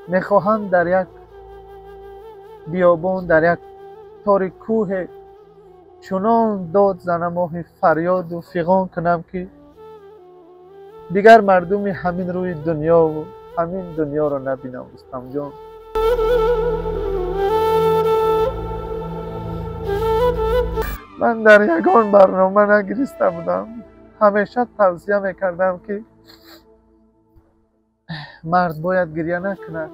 Мехоҳам дар як биёбон, дар як тори кӯҳе чунон дод занам, оҳи фарёду фиғон кунам, ки дигар мардуми ҳамин рӯи дунёву ҳамин дунёро набинам. Рустамҷон, ман дар ягон барнома нагириста будам. Ҳамеша тавсия мекардам, ки мард бояд гирья накунад.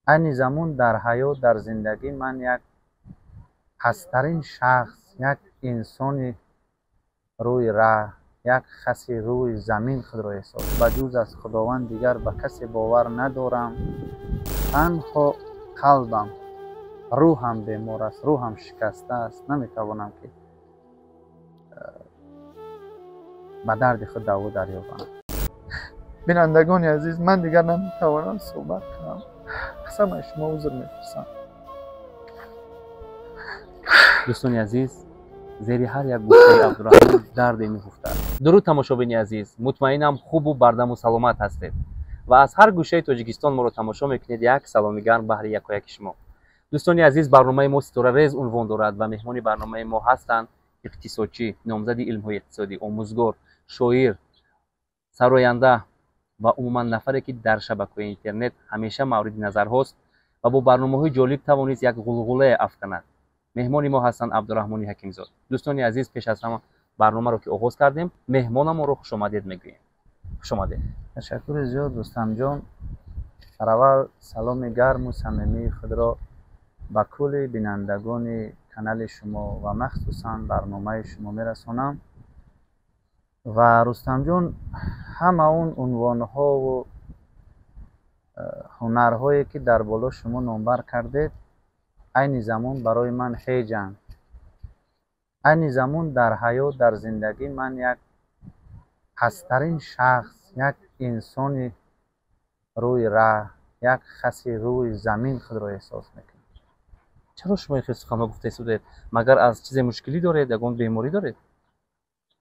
Айни замон дар ҳаёт, дар зиндагӣ ман як пасттарин шахс, як инсони рӯи раҳ, як хаси рӯи замин худро эҳсос. Ба ҷуз аз Худованд дигар ба касе бовар надорам. Танҳо қалбам, рӯҳам бемор аст, рӯҳам шикаста аст. Наметавонам, ки ба дарди худ даво дарёбам. Бинандагони азиз, ман дигар наметавонам суҳбат кунам. Қасам, аз шумо узр мепурсам. Дӯстони азиз, зери ҳар як гуфтаи Абдураҳмон дарде меҳуфтад. Дуруд, тамошобини азиз! Мутмаинам, хубу бардаму саломат ҳастед ва аз ҳар гӯшаи Тоҷикистон моро тамошо мекунед. Як саломи гарм баҳри якояки шумо. Дӯстони азиз, барномаи мо «Ситорарез» унвон дорад ва меҳмони барномаи мо ҳастанд иқтисодчӣ, номзади илмҳои иқтисодӣ, омӯзгор, шоир, сароянда ва умуман нафаре, ки дар шабакаҳои интернет ҳамеша мавриди назарҳост ва бо барномаҳои ҷолиб тавонист як ғулғулае афканад. Меҳмони мо ҳастанд Абдураҳмони Ҳакимзод. Дӯстони азиз, пеш аз ҳама, барномаро ки оғоз кардем, меҳмонамонро хушомадед мегӯем. Хушомадед! Ташаккури зиёд, Рустамҷон. Сараввал саломи гарму самимии худро ба кулли бинандагони канали шумо ва махсусан барномаи шумо мерасонам. Ва Рустамҷон, ҳама он унвонҳову ҳунарҳое, ки дар боло шумо номбар кардед, айни замон барои ман ҳеҷанд. Айни замон дар ҳаёт, дар зиндагӣ ман як пасттарин шахс, як инсони рӯи раҳ, як хаси рӯи замин худро эҳсос мекунам. Чаро шумо ин хел суханҳо гуфта истодед? Магар аз чизе мушкилӣ доред, ягон беморӣ доред?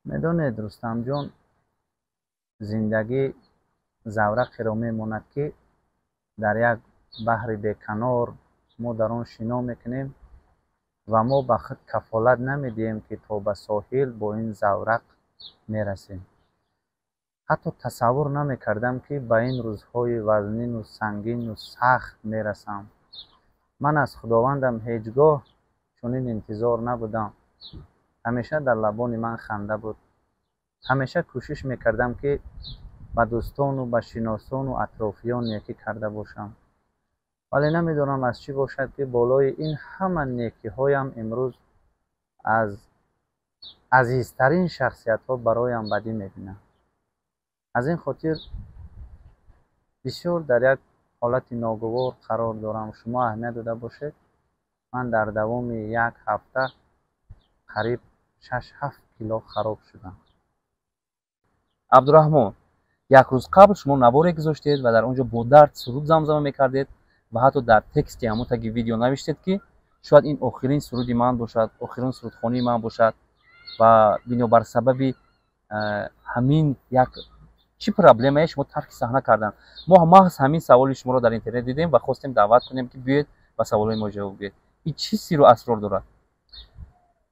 Медонед, Рустамҷон, зиндагӣ заврақеро мемонад, ки дар як баҳри беканор мо дар он шино мекунем ва мо ба худ кафолат намедиҳем, ки то ба соҳил бо ин заврақ мерасем. Ҳатто тасаввур намекардам, ки ба ин рӯзҳои вазнину сангину сахт мерасам. Ман аз Худовандам ҳеҷ гоҳ чунин интизор набудам. Ҳамеша дар лабони ман ханда буд. Ҳамеша кӯшиш мекардам, ки ба дӯстону ба шиносону атрофиён некӣ карда бошам, вале намедонам, аз чӣ бошад, ки болои ин ҳама некиҳоям имрӯз аз азизтарин шахсиятҳо бароям бадӣ мебинам. Аз ин хотир бисёр дар як ҳолати ногувор қарор дорам. Шумо аҳамият дода бошед, ман дар давоми як ҳафта қариб 6-7 кило хароб шудам. Абдураҳмон, як рӯз қабл шумо наворе гузоштед ва дар он ҷо бо дард суруд замзама мекардед ва ҳатто дар тексти ҳамон таги видео навиштед, ки шояд ин охирин суруди ман бошад, охирин сурудхонии ман бошад. Ва бинобар сабаби ҳамин як чӣ проблемае шумо тарки саҳна кардан? Мо маҳз ҳамин саволи шуморо дар интернет дидем ва хостем даъват кунем, ки биёед, ба саволҳои мо ҷавоб диҳед. Ин чӣ сирру асрор дорад?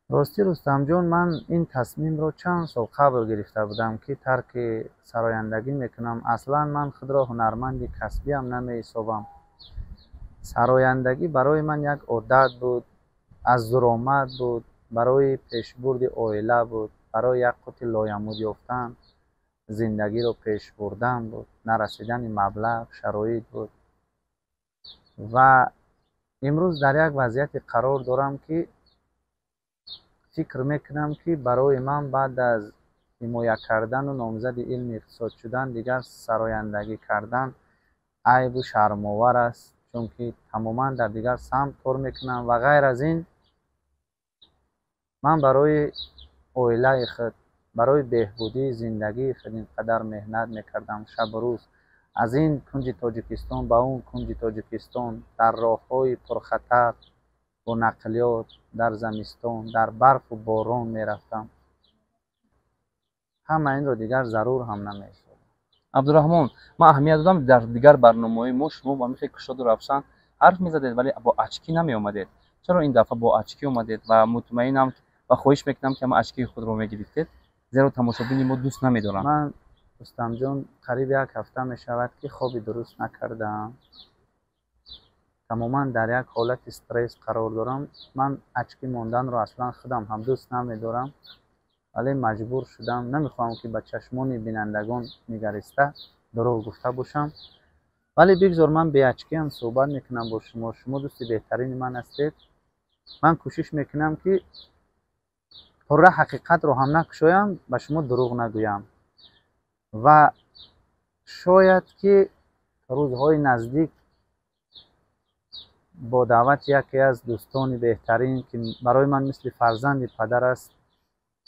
Ростӣ, Рустамҷон, ман ин тасмимро чанд сол қабл гирифта будам, ки тарки сарояндагӣ мекунам. Аслан ман худро ҳунарманди касбиам намеҳисобам. Сарояндагӣ барои ман як одат буд, аз зуромад буд, барои пешбурди оила буд, барои як қути лоямуд ёфтан, зиндагиро пеш бурдан буд, нарасидани маблағ, шароит буд. Ва имрӯз дар як вазъияте қарор дорам, ки фикр мекунам, ки барои ман баъд аз ҳимоя кардану номзади илми иқтисод шудан дигар сарояндагӣ кардан айбу шармовар аст, чунки тамоман дар дигар самт кор мекунам. Ва ғайр аз ин, ман барои оилаи худ, барои беҳбудии зиндагии худ ин қадар меҳнат мекардам. Шабу рӯз аз ин кунҷи Тоҷикистон ба он кунҷи Тоҷикистон, дар роҳҳои пурхатар, бо нақлиёт, дар замистон, дар барфу борон мерафтам. Ҳама инро дигар зарур ҳам намеҳисобам. Абдураҳмон, ман аҳамият додам, дар дигар барномаҳои мо шумо ба михе кушоду равшан ҳарф мезадед, вале бо очки намеомадед. Чаро ин дафъа бо очки омадед? Ва мутмаинам ва хоҳиш мекунам, ки ҳама очкии худро мегирифтед, зеро тамошобини мо дӯст намедоранд. Ман, Рустамҷон, қариб як ҳафта мешавад, ки хоби дуруст накардаам, тамоман дар як ҳолати стресс қарор дорам. Ман очки монданро аслан худам ҳам дӯст намедорам, вале маҷбур шудам. Намехоҳам, ки ба чашмони бинандагон нигариста дурӯғ гуфта бошам, вале бигзор ман бе очкиам суҳбат мекунам бо шумо. Шумо дӯсти беҳтарини ман ҳастед. Ман кӯшиш мекунам, ки пурра ҳақиқатро ҳам накушоям, ба шумо дурӯғ нагӯям. Ва шояд ки рӯзҳои наздик бо даъвати яке аз дӯстони беҳтарин, ки барои ман мисли фарзанди падар аст,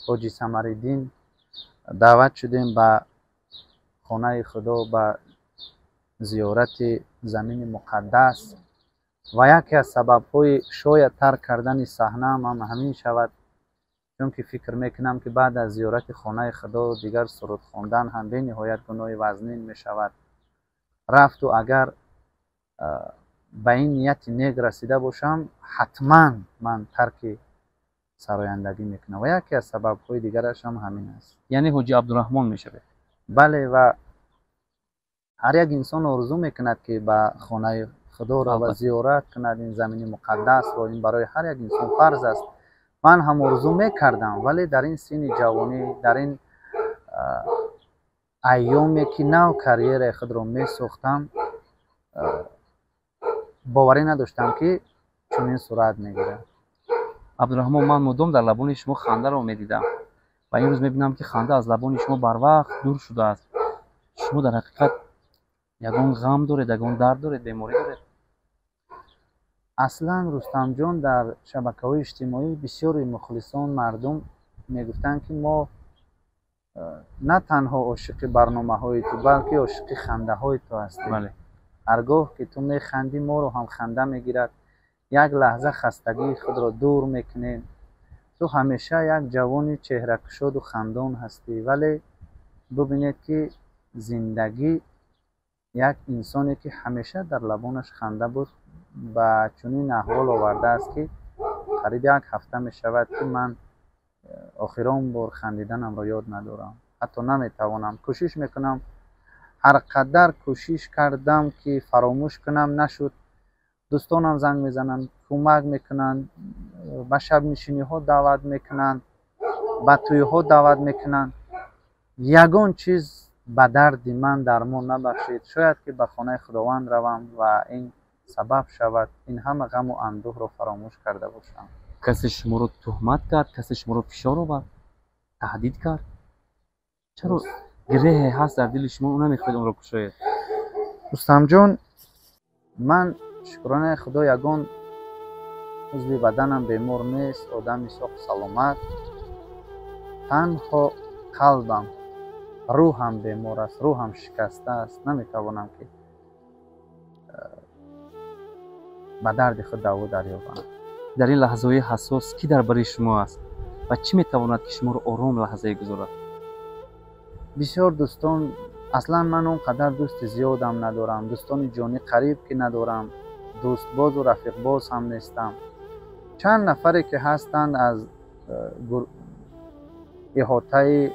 Ҳоҷи Самариддин, даъват шудем ба хонаи Худо, ба зиёрати замини муқаддас. Ва яке аз сабабҳои шояд тарк кардани саҳнаам ҳам ҳамин шавад, чунки фикр мекунам, ки баъд аз зиёрати хонаи Худо дигар суруд хондан ҳам бениҳоят гуноҳи вазнин мешавад. Рафту агар ба ин нияти нек расида бошам, ҳатман ман тарки сарояндагӣ мекунам. Ва яке аз сабабҳои дигараш ҳам ҳамин аст. Яъне Ҳоҷи Абдураҳмон мешавед? Бале, ва ҳар як инсон орзу мекунад, ки ба хонаи Худо рава, зиёрат кунад ин замини муқаддасро. Ин барои ҳар як инсон фарз аст. Ман ҳам орзу мекардам, вале дар ин синни ҷавонӣ, дар ин айёме ки нав карьераи худро месохтам, боварӣ надоштам, ки чунин сурат мегирад. Абдураҳмон, ман мудом дар лабони шумо хандаро медидам ва имрӯз мебинам, ки ханда аз лабони шумо барвақт дур шудааст. Шумо дар ҳақиқат ягон ғам доред, ягон дард доред, беморӣ доред? Аслан, Рустамҷон, дар шабакаҳои иҷтимоӣ бисёри мухлисон, мардум мегуфтанд, ки мо на танҳо ошиқи барномаҳои ту, балки ошиқи хандаҳои ту ҳастем. Ҳар гоҳ ки ту механдӣ, моро ҳам ханда мегирад, як лаҳза хастагии худро дур мекунем. Ту ҳамеша як ҷавони чеҳракушоду хандон ҳастӣ. Вале бубинед, ки зиндагӣ як инсоне, ки ҳамеша дар лабонаш ханда буд, ба чунин аҳвол овардааст, ки қариб як ҳафта мешавад, ки ман охирон бор хандиданамро ёд надорам, ҳатто наметавонам. Кӯшиш мекунам, ҳар қадар кӯшиш кардам, ки фаромӯш кунам, нашуд. Дӯстонам занг мезананд, кӯмак мекунанд, ба шабнишиниҳо даъват мекунанд, ба тӯйҳо даъват мекунанд, ягон чиз ба дарди ман дармон набахшид. Шояд ки ба хонаи Худованд равам ва ин сабаб шавад, ин ҳама ғаму андӯҳро фаромӯш карда бошам. Касе шуморо туҳмат кард? Касе шуморо фишор овард, таҳдид кард? Чаро гиреҳе ҳаст дар дили шумо, намехоҳед онро кушоед? Рустамҷон, ман, шукронаи Худо, ягон узви баданам бемор нест, одами соқу саломат. Танҳо қалбам, рӯҳам бемор аст, рӯҳам шикаста аст. Наметавонам, ки ба дарди худ даво дарёбам. Дар ин лаҳзаҳои ҳассос кӣ дар бари шумо аст ва чӣ метавонад, ки шуморо ором лаҳзае гузорад? Бисёр дӯстон, аслан ман он қадар дӯсти зиёдам надорам, дӯстони ҷонӣ қариб ки надорам, дӯстбозу рафиқбоз ҳам нестам. Чанд нафаре ки ҳастанд, аз иҳотаи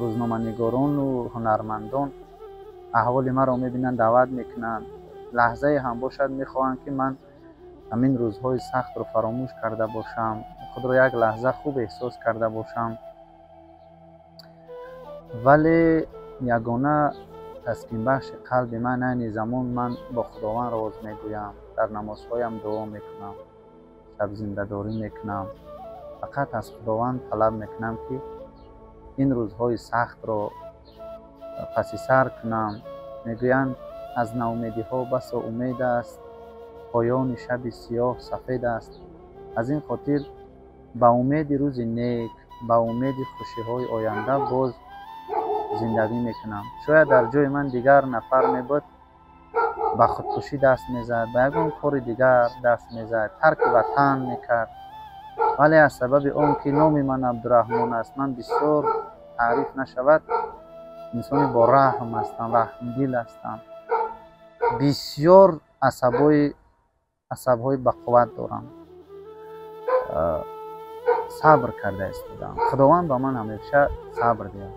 рӯзноманигорону ҳунармандон, аҳволи маро мебинанд, даъват мекунанд, лаҳзае ҳам бошад мехоҳанд, ки ман ҳамин рӯзҳои сахтро фаромӯш карда бошам, худро як лаҳза хуб эҳсос карда бошам. Вале ягона таскинбахши қалби ман айни замон, ман бо Худованд роз мегӯям, дар намозҳоям дуо мекунам, шабзиндадорӣ мекунам. Фақат аз Худованд талаб мекунам, ки ин рӯзҳои сахтро паси сар кунам. Мегӯянд, аз ноумедиҳо басо умед аст, поёни шаби сиёҳ сафед аст. Аз ин хотир ба умеди рӯзи нек, ба умеди хушиҳои оянда боз зиндагӣ мекунам. Шояд дар ҷои ман дигар нафар мебуд, ба худкушӣ даст мезад, ба ягон кори дигар даст мезад, тарки ватан мекард. Вале аз сабаби он ки номи ман Абдураҳмон аст, ман бисёр таъриф нашавад. Инсони бо раҳм ҳастам, раҳмдил ҳастам. Бисёр асабҳои бақувват дорам. Сабр карда истодам. Худованд ба ман ҳамеша сабр диҳад.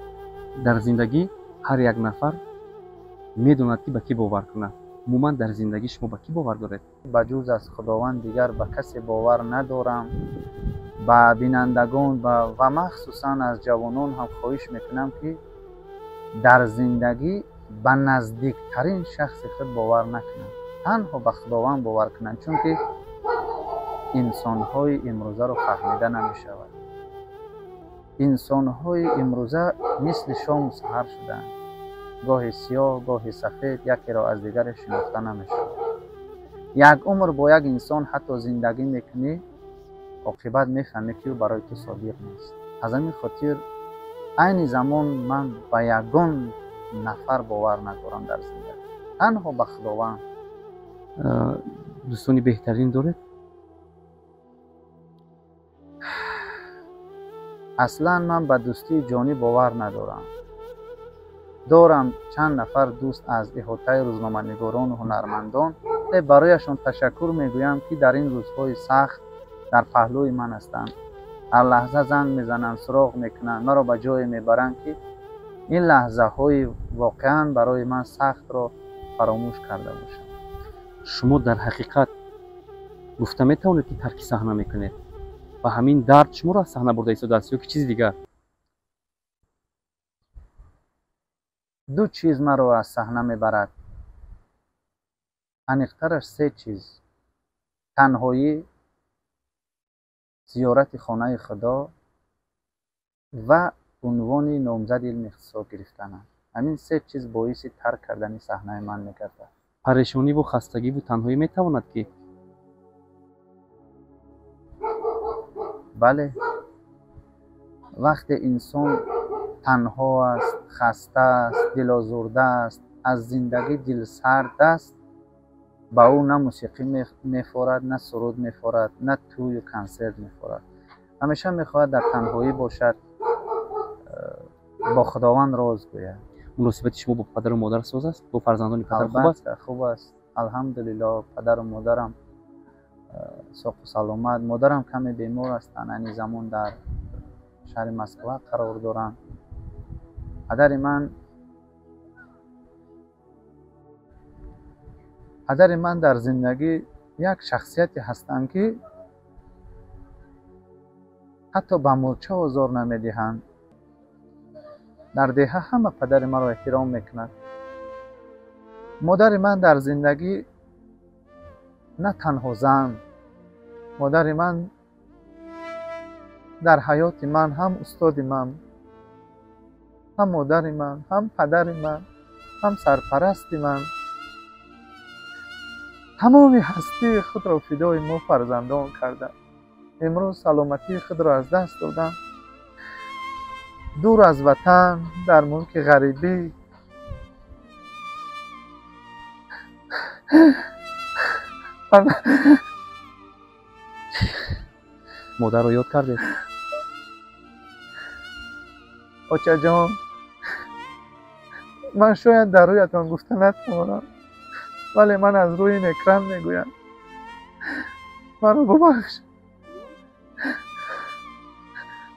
Дар зиндагӣ ҳар як нафар медонад, ки ба кӣ бовар кунад. Умуман дар зиндагӣ шумо ба кӣ бовар доред? Ба ҷуз аз Худованд дигар ба касе бовар надорам. Ба бинандагон ва махсусан аз ҷавонон ҳам хоҳиш мекунам, ки дар зиндагӣ ба наздиктарин шахси худ бовар накунанд, танҳо ба Худованд бовар кунанд, чунки инсонҳои имрӯзаро фаҳмида намешавад. Инсонҳои имрӯза мисли шому саҳар шудаанд, гоҳи сиёҳ, гоҳи сафед, якеро аз дигаре шинохта намешавад. Як умр бо як инсон ҳатто зиндагӣ мекунӣ, оқибат мефаҳмӣ, ки ӯ барои ту содиқ нест. Аз ҳамин хотир айни замон ман ба ягон нафар бовар надорам дар зиндагӣ, танҳо ба Худованд. Дӯстони беҳтарин доред? Аслан ман ба дӯстии ҷонӣ бовар надорам. Дорам чанд нафар дӯст аз иҳотаи рӯзноманигорону ҳунармандон. Барояшон ташаккур мегӯям, ки дар ин рӯзҳои сахт дар паҳлӯи ман ҳастанд. Ҳар лаҳза занг мезананд, суроғ мекунанд, маро ба ҷое мебаранд, ки ин лаҳзаҳои воқеан барои ман сахтро фаромӯш карда бошам. Шумо дар ҳақиқат гуфта метавонед, ки тарки саҳна мекунед ва ҳамин дард шуморо аз саҳна бурда истодааст ё ки чизи дигар? Ду чиз маро аз саҳна мебарад, аниқтараш се чиз: танҳоӣ, зиёрати хонаи Худо ва унвони номзади илми иқтисод гирифтанам. Ҳамин се чиз боиси тарк кардани саҳнаи ман мегардад. Парешониву хастагиву танҳоӣ метавонад ки? Бале, вақте инсон танҳо аст, хаста аст, дилозурда аст, аз зиндагӣ дилсард аст, ба ӯ на мусиқӣ мефорад, на суруд мефорад, на тӯю консерт мефорад. Ҳамеша мехоҳад дар танҳоӣ бошад, бо Худованд роз гӯяд. Муносибати шумо бо падару модар соз аст? Бо фарзандони падар хуб аст? Албатта хуб аст. Алҳамдулиллоҳ, падару модарам соқу саломат. Модарам каме бемор ҳастанд, айни замон дар шаҳри Москва қарор доранд. Падари ман дар зиндагӣ як шахсияте ҳастанд, ки ҳатто ба мӯрча озор намедиҳанд. Дар деҳа ҳама падари маро эҳтиром мекунад. Модари ман дар зиндагӣ на танҳо зан, модари ман дар ҳаёти ман ҳам устоди ман, ҳам модари ман, ҳам падари ман, ҳам сарпарасти ман. Тамоми ҳастии худро фидои мо фарзандон карда. Имрӯз саломатии худро аз даст додам. Дур аз ватан, дар мулки ғарибӣ. Модарро ёд кардед? Очаҷон, ман шояд дар рӯятон гуфта натавонам, вале ман аз рӯи ин экран мегӯям. Маро бубахш,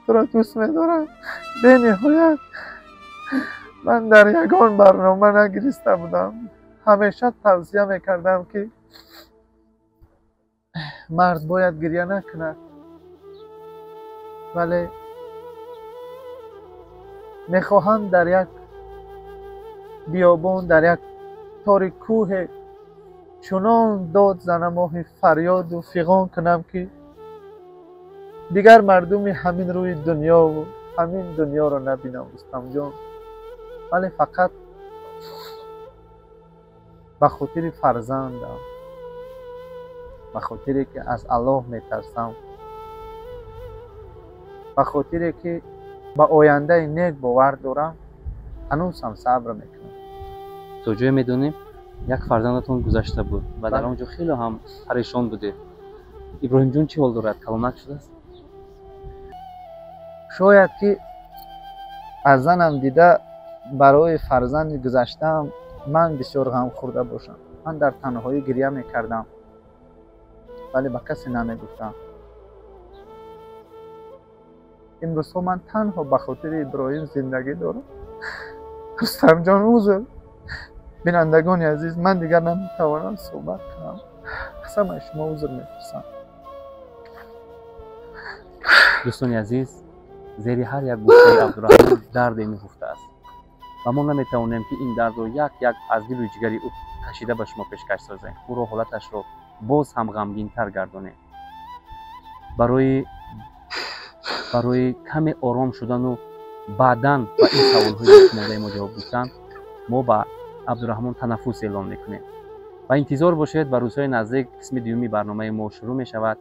туро дӯст медорам бениҳоят. Ман дар ягон барнома нагириста будам. Ҳамеша тавсия мекардам, ки мард бояд гиря накунад, вале мехоҳам дар як биёбон, дар як тори кӯҳе чунон дод занам, оҳи фарёду фиғон кунам, ки дигар мардуми ҳамин рӯи дунёву ҳамин дунёро набинам, Рустамҷон. Вале фақат ба хотири фарзандам, ба хотире ки аз Аллоҳ метарсам, ба хотире ки ба ояндаи нек бовар дорам, ҳанӯз ҳам сабр мекунам. То ҷое медонем, як фарзандатон гузашта буд ва дар он ҷо хеле ҳам парешон будед. Иброҳимҷон чӣ ҳол дорад? Калонак шудааст? Шояд ки аз занам дида Барои фарзанди гузаштаам ман бисёр ғам хӯрда бошам. Ман дар танҳоӣ гирья мекардам, вале ба касе намегуфтам. Имрӯзҳо ман танҳо ба хотири Иброҳим зиндагӣ дорам. Рустамҷон, узр. Бинандагони азиз, ман дигар наметавонам суҳбат кунам. Аз ҳамаи шумо узр мепурсам. Дӯстони азиз, зери ҳар як гуфтаи Абдураҳмон дарде меҳуфтааст ва мо наметавонем, ки ин дардро як як аз дилу ҷигари ӯ кашида ба шумо пешкаш созем, ӯро ҳолаташро боз ҳам ғамгинтар гардонем. Барои каме ором шудану баъдан ба ин саволҳои боқимондаи мо ҷавоб гуфтан, мо ба Абдураҳмон танаффус эълон мекунем ва интизор бошед, ба рӯзҳои наздик қисми дуюми барномаи мо шурӯъ мешавад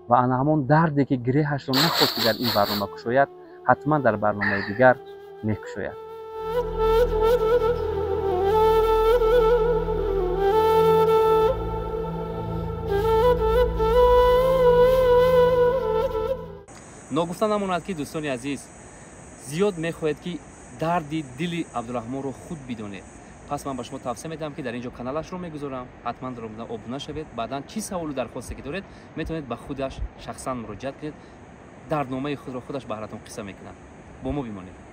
ва ана ҳамон дарде, ки гиреҳашро нахост, ки дар ин барнома кушояд, ҳатман дар барномаи дигар мекушояд. Ногуфта намонад, ки дӯстони азиз, зиёд мехоҳед, ки дарди дили Абдураҳмонро худ бидонед. Пас ман ба шумо тавсия медиҳам, ки дар ин ҷо каналашро мегузорам, ҳатман обуна шавед. Баъдан чӣ саволу дархосте ки доред, метавонед ба худаш шахсан муроҷиат кунед, дардномаи худро худаш баҳратон қисса мекунад. Бо мо бимонед.